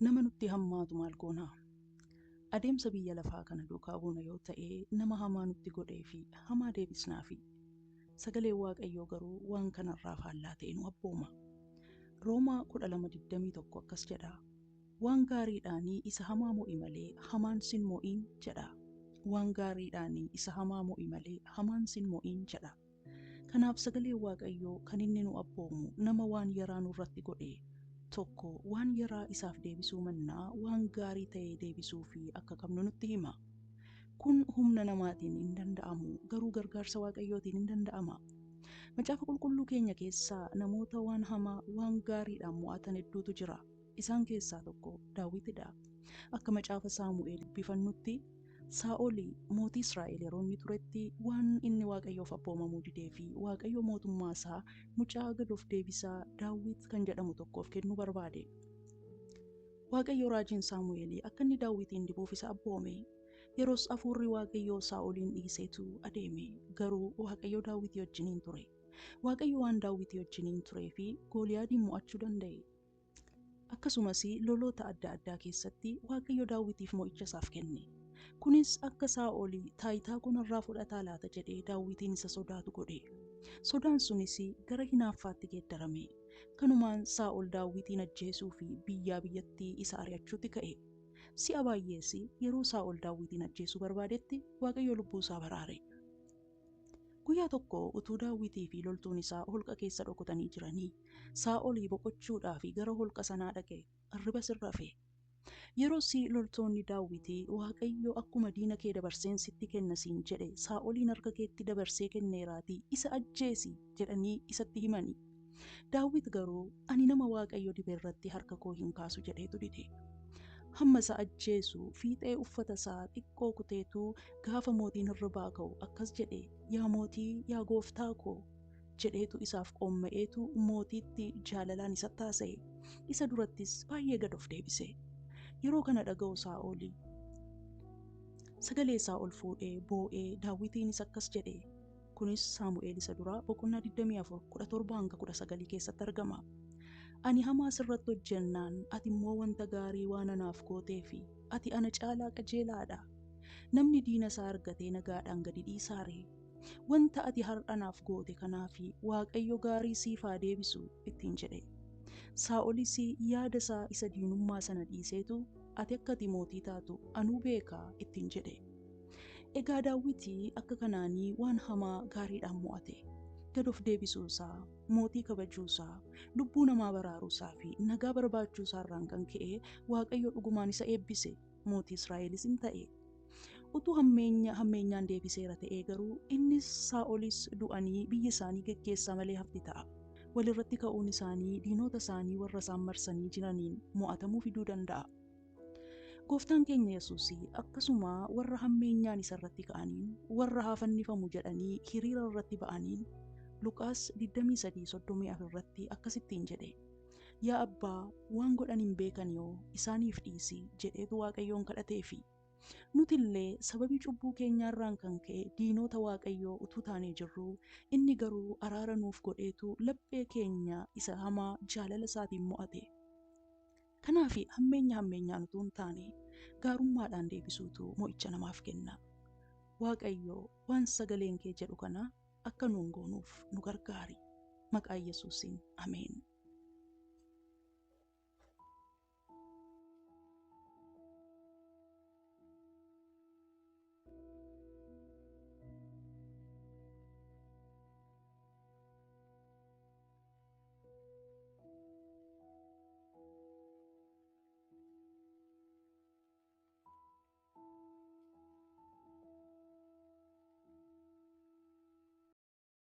Nama nutti hammaatu maal goonaa? Adeemsa biyya lafaa kana duukaa buuna yoo ta'e nama hamaa nutti godhee fi hamaa deebisnaafi. Sagaleen Waaqayyoo garuu waan kanarraa faallaa ta'e nu abbooma. Roomaa 12:21 akkas jedha. Waan gaariidhaanii isa hamaa mo'i malee hamaan sin mo'iin jedha. Waan gaariidhaanii isa hamaa mo'i malee hamaan sin mo'iin jedha. Kanaaf sagaleen Waaqayyoo kan inni nu abboomu nama waan yaraa nurratti godhe tokko waan yaraa isaaf deebisuu mannaa waan gaarii ta'e deebisuu fi akka qabnu nutti hima. Kun humna namaatiin hin danda'amu, garuu gargaarsa Waaqayyootiin hin danda'ama. Macaafa qulqulluu keenya keessaa namoota waan hamaa waan gaariidhaan mo'atan hedduutu jira. Isaan keessaa tokko Daawitidha. Akka macaafa Saamu'eel dubbifannutti Saa'ol mootii Israa'el yeroo inni turetti waan inni Waaqayyoof abboomamuu didee fi Waaqayyo mootummaa isaa mucaa gad of deebisaa Daawit kan jedhamu tokkoof kennuu barbaade. Waaqayyo raajiin Saamu'eel akka inni Daawitiin dibuuf isa abboome. Yeroos hafuurri Waaqayyoo Saa'oliin dhiiseetu adeeme. Garuu Waaqayyo Daawitii wajjiniin ture. Waaqayyo waan Daawitii wajjiniin turee fi Gooliyaadiin mo'achuu danda'e. Akkasumas loloota adda addaa keessatti Waaqayyo Daawitiif mo'icha isaaf kenne. Kunis akka Saa'ol taayitaa kanarraa fudhataa laata jedhee Daawitiin isa sodaatu godhe. Sodaan sunis gara hinaaffaatti geeddarame. Kanumaan Saa'ol Daawitiin ajjeesuu fi biyyaa biyyatti isa ari'achuutti ka'e. Si'a baay'ees yeroo Saa'ol Daawitiin ajjeesuu barbaadetti Waaqayyo lubbuu isaa baraare. Guyyaa tokko utuu Daawitii fi loltuun isaa holqa keessa dhokatanii jiranii Saa'ol boqochuudhaaf gara holqa sanaa dhaqe, hirriba sirrafe. Yeroos loltoonni Daawitii Waaqayyo akkuma diina kee dabarseen sitti kenna siin jedhe Saa'oliin harka keetti dabarsee kenneeraatii isa ajjeesi jedhanii isatti himani. Daawit garuu ani nama Waaqayyo dibe irratti harka koo hin kaasu jedheetu dide. Hamma isa ajjeesu fiixee uffata isaa xiqqoo kuteetu gaafa mootiin hirribaa ka'u akkas jedhe, yaa mootii, yaa gooftaa koo jedheetu isaaf qoomma'eetu mootiitti jaalalaan isa taasise. Isa durattis baay'ee gad of deebise. Yeroo kana dhaga'u Saa'ol sagalee isaa ol fuudhee boo'ee Daawitiinis akkas jedhe. Kunis Saamu'eel isa duraa boqonnaa 24 17-19 keessatti argama. Ani hamaa sirratti hojjennaan ati immoo wanta gaarii waan anaaf gootee fi ati ana caalaa qajeelaadha. Namni diina isaa argatee nagaadhaan gadi dhiisaare. Wanta ati har'a anaaf goote kanaafi Waaqayyo gaarii siif haa deebisu ittiin jedhe. Saa'olis yaada isaa isa diinummaa sana dhiiseetu ati akka ati mootii taatu anuu beekaa ittiin jedhe. Egaa Daawiti akka kanaanii waan hamaa gaariidhaan mo'ate. Gad of deebisuu isaa, mootii kabajuu isaa, lubbuu namaa baraaruu isaa fi nagaa barbaachuu isaa irraan kan ka'e Waaqayyo dhugumaan isa eebbise, mootii Israa'elis hin ta'e. Utuu hammeenyaan deebiseera ta'ee garuu innis Saa'olis du'anii biyya isaanii geggeessaa malee hafti ta'a. Walirratti ka'uun isaanii diinota isaanii warra isaan marsanii jiraniin mo'atamuu fiduu danda'a. Gooftaan keenya Yesuus akkasuma warra hammeenyaan isa irratti ka'aniin, warra haa fannifamu jedhanii hiriira irratti ba'aniin Luqaas 23:34 irratti akkasittiin jedhe. Yaa Abbaa, waan godhan hin beekan yoo isaaniif dhiisi jedheetu Waaqayyoon kadhateefi. Nuti illee sababii cubbuu keenyaarraan kan ka'e diinota Waaqayyoo utuu taanee jirru, inni garuu araara nuuf godheetu laphee keenya isa hamaa jaalala isaatiin mo'ate. Kanaaf hammeenya hammeenyaan utuu hin taane gaarummaadhaan deebisuutu mo'icha namaaf kenna. Waaqayyo waan sagaleen kee jedhu kana akka nuun goonuuf nu gargaari. Maqaa Yesuusiin ameen.